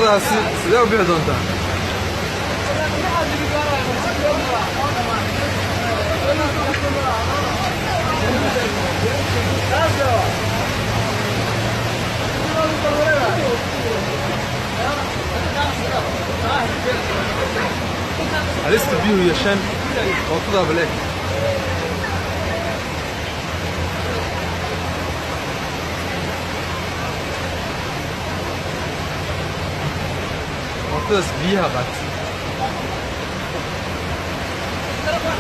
Mootadaasi sidee u bixi doontaa? Halista biyuhu yeesheen mootadaa baleeg. Mootadaas biyaha qaatay,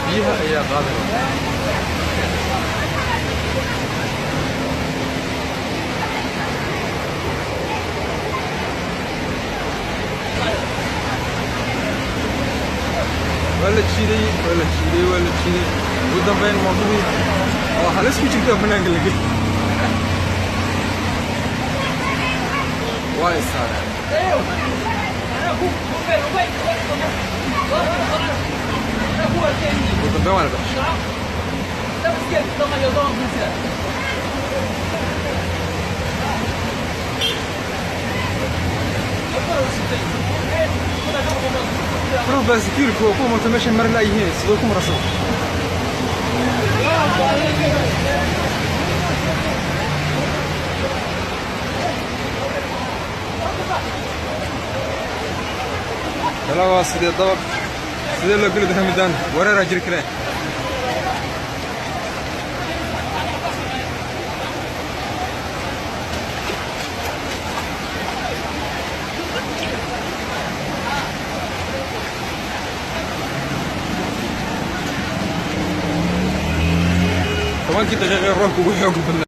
biyaha ayaa qaadaya. Waa la jiiday, waa la jiiday, waa la jiiday. Ugu dambeyn mootadii oo halis ku jirta banaanka la gey. Waa isaareen. Ugu dambeyn waa la baxshay. Furuu baasikiilku oo ku marta meeshay mari la'yihiin, sidoo ku marasada. Tala waa sidee? Dabaq sidee loo geli doonaa? Midaan wareeraa jiri kareen. 10-kii daqiiqee roobka ugu xoog badnaa.